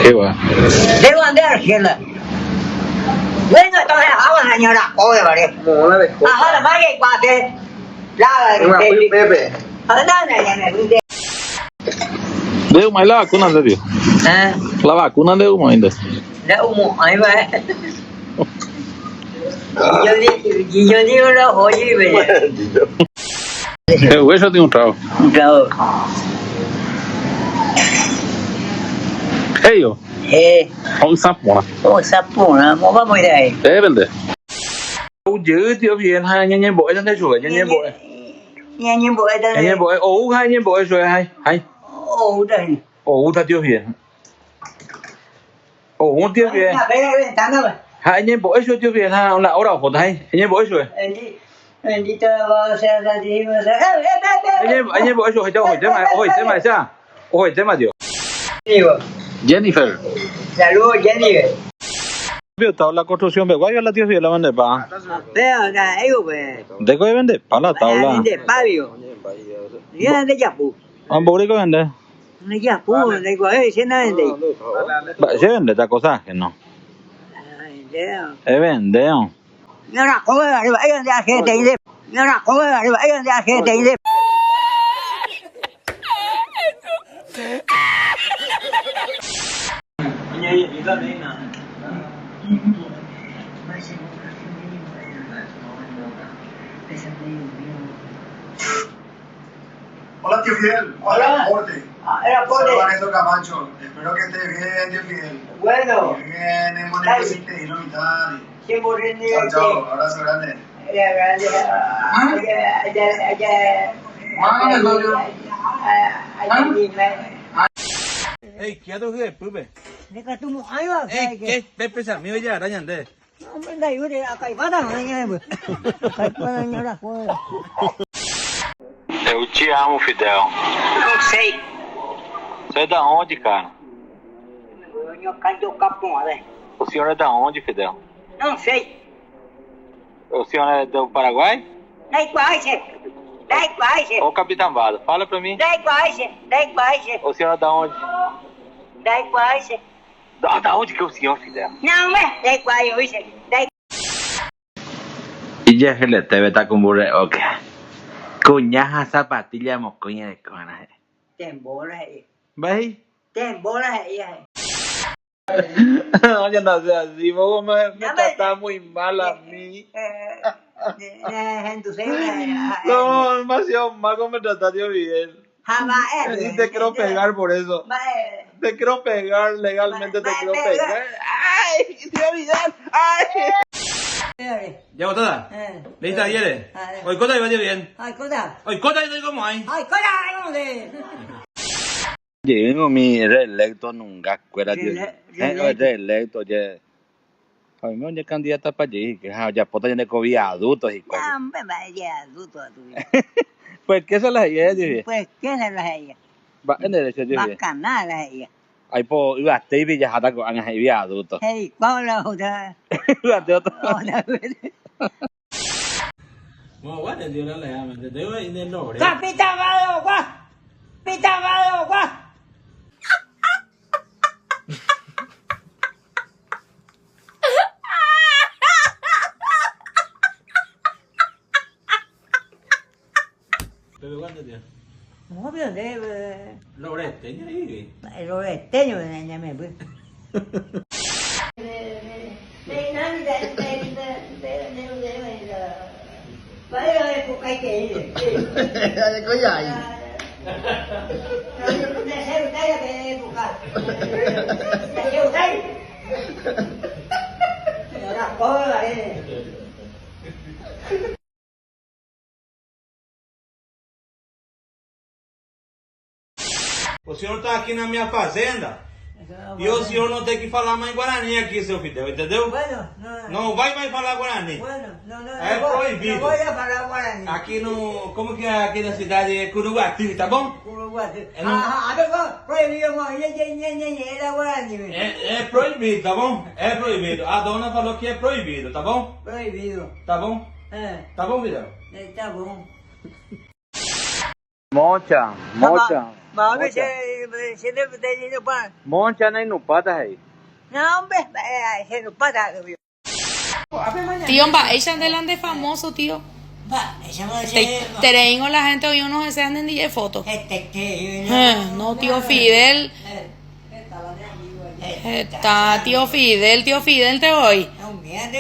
Jehová. Debo ande Argela. Bueno, entonces vamos señora, oye, vale. Ajá, la madre cuate. La Pepe. Deu mais la vacuna, nde tio. Eh. La vacuna ndeu mo'ãi nde. Ndeu mo'ãi va'e. Yo digo la oye, He'uve che tio un trago. Un trago. He'ívo. Eh. Ho'ysã porã. Ho'ysã porã, moõpa moĩta ahí. Ndévente. Ou jey tio bien ha ñañembo'e ñande chupe, ñañembo'e. Ñañembo'e ta. Ñañembo'e, ou ha ñañembo'e chupe, hái, hái. Oúta hína. Oúta tio bien. Ou tio bien. Ha eñembo'e chupe tio bien ha la hora ohóta, hái, eñembo'e chupe. Bendito sea Santísimo. Eñembo'e chupe, ohoitéma, ohoitéma, echa, ohoitéma tio. Jennifer. Saludos Jennifer. Tabla construcción pegua la tio Fidel la vendepa. Pero na ellos pues. Ndéko evendepa la tabla. Vendepa digo. Ya de Yapu. Amboríko vende. De Yapu, de cuál es na vende. Che vende esta cosa que no. Evende. No la come arriba, ellos de gente y de. No la come arriba, ellos de gente y de. Hola, tío Fidel. Hola. Aporte. Ah, era aporte. Saludos a Néstor Camacho. Espero que estés bien, tío Fidel. Bueno. Bien, en Monte y lo mitad. Siempre Chao, chao. Abrazo grande. Ei, quieto que pupe. Ndekatumo'ãiva Ei, que Pepe Samí oye araña nde. Eu te amo, Fidel. Não sei. Você é da onde, cara? O O senhor é da onde, Fidel? Não sei. O senhor é do Paraguai? Nem quase. Nem quase. Ô, Capitão Vado, fala pra mim. Nem quase. Nem quase. O senhor é da onde? Nem quase. Da, da onde que é o senhor, Fidel? Não é. Nem quase. Nem Ijeheleteve takumburre'óke. Kuña ha zapatilla mokõi arekóna he'i. Tem bola aí. Mba'éi? Tem bola aí. Oye, no seas así, vos me, me No me- tratás muy mal a mí. Entonces, No, demasiado mal como me tratás, tío Miguel. Jamás. Y te quiero pegar por eso. Te quiero pegar, legalmente te quiero pegar. ¡Ay, tío Miguel! ¡Ay! Ya botada. Leíste ayer. Hoy cota iba bien. Ay, cosa. Hoy cota y como hay. Ay, cosa. Llegué mi reelecto nunca cuera tío. Reelecto ye. A mí me candidata para allí, que ya pota ya de viaductos y cosas. No, me vaya adulto a tu vida. Pues qué se las lleva, tío. Pues qué se las ella. Va en derecho, tío. Bacanal ella. Ahí po iba a y ya hasta con viaducto. Hey, ¿cuál la otra? Iba a otro. Otra vez. Bueno, bueno, tío, la lea, me te digo en el logre. Capitán Vado, guau. Capitán Vado, guau. Pepe, ¿cuánto, tío? No, pero de Logre, tenía ahí. el oesteño de me pues. O senhor tá aqui na minha fazenda e o senhor não tem que falar mais Guarani aqui, seu Fidel, entendeu? Bueno, no, Não vai mais falar Guarani. bueno, no, no, É no voy- proibido. No voy a falar guaraní. Aqui no. Como que é aqui na cidade? É Curuguaty, tá bom? Uruguay. É, não- Ah, ah, ah, proibido, mo, ye, ye, ye, ye, ye, era guaraní. É, é proibido, tá bom? É proibido. A dona falou que é proibido, tá bom? Proibido. Tá bom? É, Tá bom, Fidel? tá bom. Mocha, mocha. Moncha nainupãta he'i. Tío, mba'éicha nde la nde famoso, tío? Hetaitereíngo la gente oĩ uno hese ha nendive foto. No, tío Fidel. Heta, tío Fidel, tío Fidel te voy.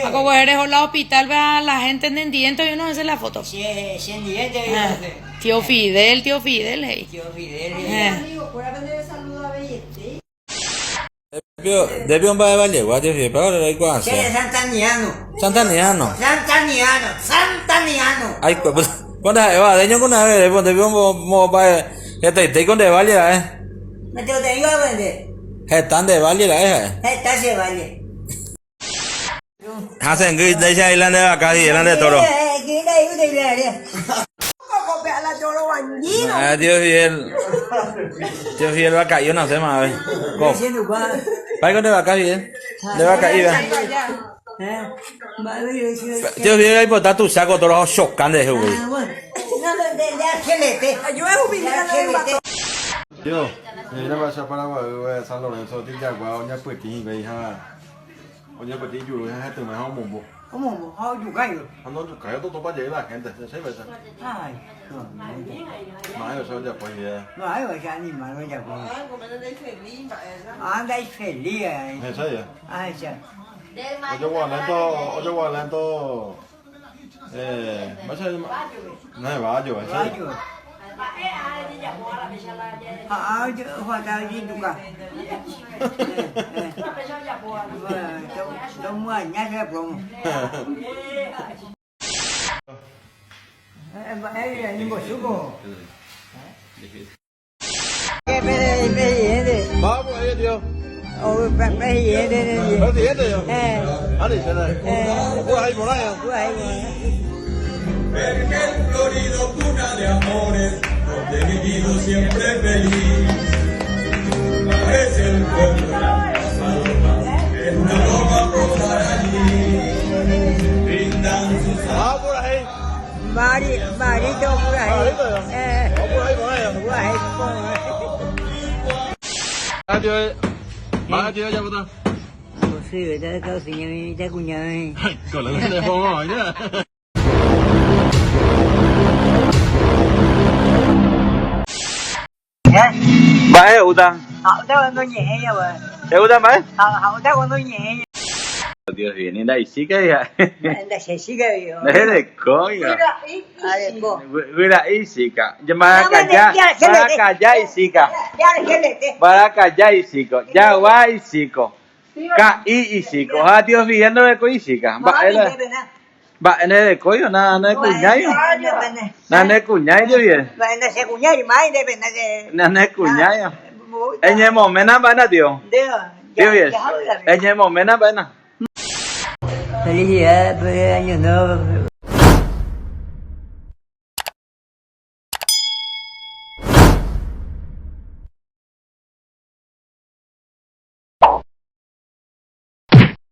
Ha ko guehe reho la hospital pe ha la gente nendivénte oĩ uno hese la foto. Tío Fidel, tío Fidel he'i. Ndépi mba'e vallegua jepi, pa ore roikuaase. Che Santaniano. Santaniano. Santaniano, Santaniano. Aikua, po ndaha'éva adeño ko nave, ndépi ndépi mo mba'e hetaite ko nde valle ra'e. Mateoteĩva nde. Heta nde valle ra'e ha'e. Heta che valle. Hasẽngy ndéicha la nde vaka la nde toro. Ah, tío Fidel. Tío Fidel vaka'i onasẽma ave. Ko. Mba'éiko nde vaka Fidel? Nde vaka'i va. Tío Fidel aipota tuicha ko toro ha ochoka nderehe upéi. Tío, ñaĩna mba'éicha Paraguaýpe San Lorenzo Tijagua oñapytĩ hikuái ha Oñapytĩ ijuru ha hetyma ha omombo. Omombo ha ojukáivo. Ha ndojukáivo totopa jey la gente, che vaicha. Ay, Ma'ẽ oicha ojapo idea. Ma'ẽ oicha animal ojapo. Ah, ndaifeliz. Ahecha ya. Ahecha. Ojogua lento, ojogua lento. Eh, mba'éicha No, bayo, ahecha. Bayo. Ha ojuka ojejuka. Tomuaña che plomo. Mba'e añembochúko. Vamos ahí, tío. Presidente. Presidente, yo. Ani, se la. Pura ahí por ahí. Vergel florido, cuna de amores, donde he vivido siempre feliz. Parece el pueblo las palomas, en una loma posar allí. Brindan sus Vamos por ahí. Mari, marito por ahí. Marito, yo. Vamos por ahí, por ahí. Por ahí, por ahí. Ah, tío. Va, tío, ya bota. Sí, verdad, causiña, mi cuñada. Con la de fondo, ya. Mba'e ho'úta? He'úta mba'e? Dios viene nda'ichíka ha'e. Nderekóiva. Guyra'i ichíka. Mbarakaja, mbarakaja ichíka. Mbarakaja ichíko. Jagua ichíko. Ka'i ichíko. Ha Dios Fidel ndorekói ichíka. Mba'e la. Mba'e nderekóiva, na nekuñáiva. Na nekuñái Dios Fidel. Na nekuñáiva. Eñemoména mba'éna tío. Tío Fidel. Eñemoména mba'éna. Felicidades por el año nuevo.